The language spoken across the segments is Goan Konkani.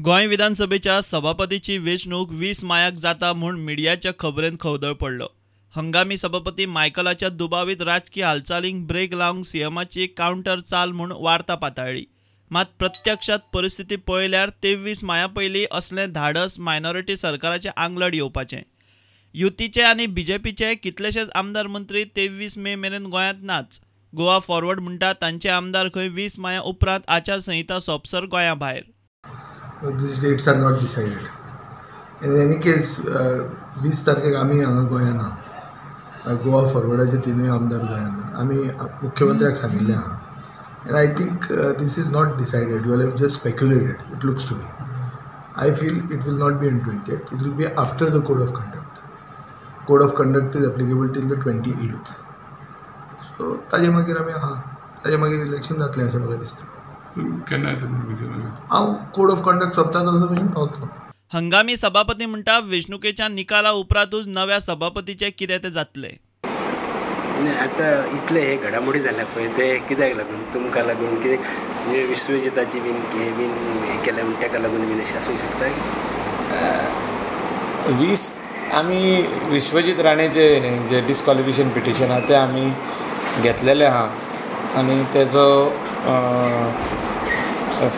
गोंय विधानसभेच्या सभापतीची वेंचणूक 20 मायाक जाता म्हूण मिडियाच्या खबरेन खवदळ पडलो. हंगामी सभापती मायकलाच्या दुबावीत राजकी हालचालींक ब्रेक लावंक सीएमाची कावंटर चाल म्हूण वार्ता पाताळ्ळी. मात प्रत्यक्षात परिस्थिती पळयल्यार 23 माया पयलीं असलें धाडस मायनॉरिटी सरकाराचें आंगलड येवपाचें. युतीचे आनी बीजेपीचे कितलेशेच आमदार मंत्री 23 मे मेरेन गोंयांत नाच. गोवा फॉरवर्ड म्हणटा तांचे आमदार खंय 20 माया उपरांत आचारसंहिता सोंपसर गोंया भायर. These dates are not decided. In any case, 20 तारखेक आमी हांगा गोंयांत ना. गोवा फॉरवर्डाचे तिनूय आमदार गोंयांत ना. आमी मुख्यमंत्र्याक सांगिल्लें आहा. And I think this is not decided. You all have just speculated, it looks to me. I feel it will not be on 20th. It will be after the code of conduct. Code of conduct is applicable till the 28th. So ताजे मागीर आमी आहा. ताजे मागीर इलेक्शन जातलें अशें म्हाका दिसता. केन्ना येता हांव कोड ऑफ कंडक्ट सोंपता तसो मेरेन पावतलो. हंगामी सभापती म्हणटा वेंचणुकेच्या निकाला उपरांतूच नव्या सभापतीचें कितें तें जातलें. आतां इतले हे घडामोडी जाल्या पळय ते कित्याक लागून तुमकां लागून कितें म्हणजे विश्वजिताची बीन हे बीन हें केलें म्हण ताका लागून बीन अशें आसूंक शकता. 20 आमी विश्वजीत राणेचे जे डिस्कॉलिफिकेशन पिटिशन आहा तें आमी घेतलेलें आहा आनी तेजो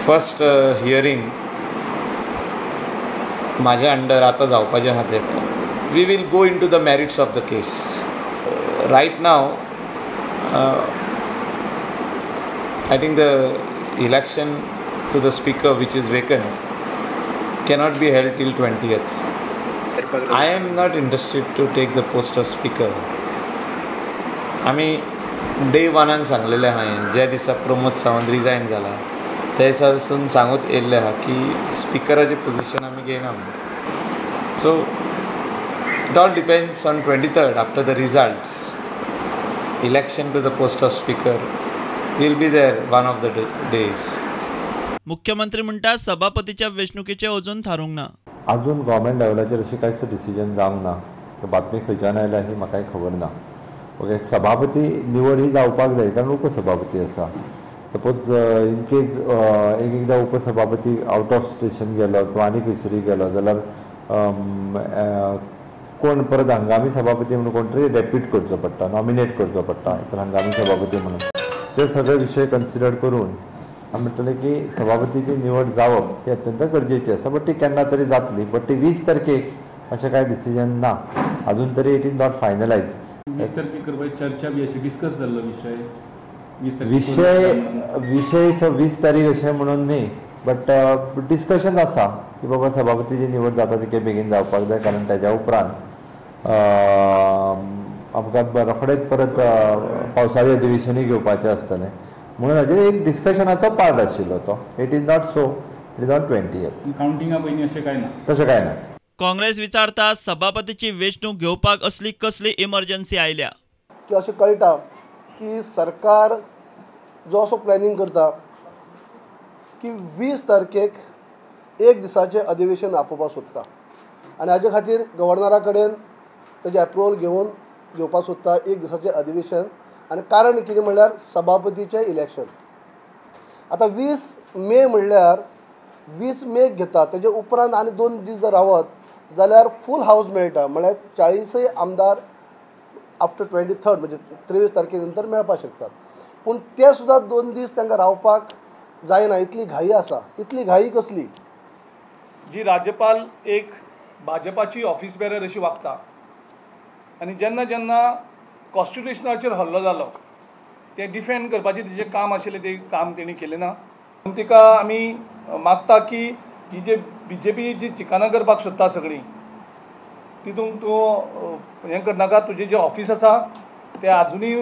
फर्स्ट हियरींग म्हाज्या अंडर आतां जावपाचें आहा तें. We will go into the merits of the case. Right now, I think the election to the speaker, which is vacant, cannot be held till 20th. I am not interested to take the post of speaker. आमी डे वनान सांगलेलें हांवें, ज्या दिसा प्रमोद सावंत रिजायन जाला त्या दिसासून सांगूत येयल्लें आहा की स्पिकराचें पोजिशन आमी घेयना. So it all depends on 23rd after the results. Election to the post of speaker will be there one of the days. मुख्यमंत्री म्हणटा सभापतीच्या वेंचणुकेचे अजून थारूंक ना. अजून गव्हर्मेंट लेवलाचेर अशें कांयच डिसिजन जावंक ना. बातमी खंयच्यान आयल्या ही म्हाकाय खबर ना. ओके, सभापती निवड ही जावपाक जाय कारण उपसभापती आसा. सपोज इन केज एक एकदां उपसभापती आवट ऑफ स्टेशन गेलो किंवा आनी खंयसरूय गेलो जाल्यार कोण परत हंगामी सभापती म्हणून कोण तरी डेप्यूट करचो पडटा, नॉमिनेट करचो पडटा तर हंगामी सभापती म्हणून. ते सगळे विशय कन्सिडर करून आमी म्हणटले की सभापतीची निवड जावप ही अत्यंत गरजेची आसा. बट ती केन्ना तरी जातली. बट ती 20 तारखेक अशें कांय डिसिजन ना अजून तरी. It is not finalise. 20 तारखेक करपाची चर्चा बी अशी डिस्कस जाल्लो विशय विशय 20 तारीख अशें म्हणून न्ही, बट डिस्कशन आसा की बाबा सभापतीची निवड जाता तितके बेगीन जावपाक जाय कारण ताज्या उपरांत आमकां रोखडेच परत पावसाळी अधिवेशनूय घेवपाचें आसतलें म्हणून हाजेर एक डिस्कशनाचो पार्ट आशिल्लो तो. It is not so, it is on 20th. कावंटिंगा पयलीं अशें कांय ना, तशें कांय ना. काँग्रेस विचारता सभापतीची वेंचणूक घेवपाक असली कसली इमर्जन्सी आयल्या की अशें कळटा की सरकार जो असो प्लॅनिंग करता की 20 तारखेक एक दिसाचें अधिवेशन आपोवपाक सोदता आनी हाजे खातीर गव्हर्नरा कडेन तेजें एप्रुवल घेवन घेवपाक सोदता एक दिसाचें अधिवेशन. आनी कारण कितें म्हणल्यार सभापतीचें इलेक्शन. आतां 20 मे म्हणल्यार 20 मेक घेता, तेजे उपरांत आनी 2 दीस जर रावत जाल्यार फूल हावज मेळटा, म्हणल्यार 40 आमदार आफ्टर 23rd म्हणजे 23 तारखे नंतर मेळपाक शकतात. पूण ते सुद्दां 2 दीस तांकां रावपाक जायना, इतली घाई आसा. इतली घाई कसली? जी राज्यपाल एक भाजपाची ऑफिस बेरर अशी वागता आनी जेन्ना जेन्ना कॉन्स्टिट्युशनाचेर हल्लो जालो तें डिफेंड करपाचें तिचें काम आशिल्लें तें काम तेणी केलें ना. पूण तिका आमी मागता की ही जे बीजेपी जी चिकानां करपाक सोदता सगळीं तितूंत तूं हें करनाका. तुजें जें ऑफिस आसा तें आजुनूय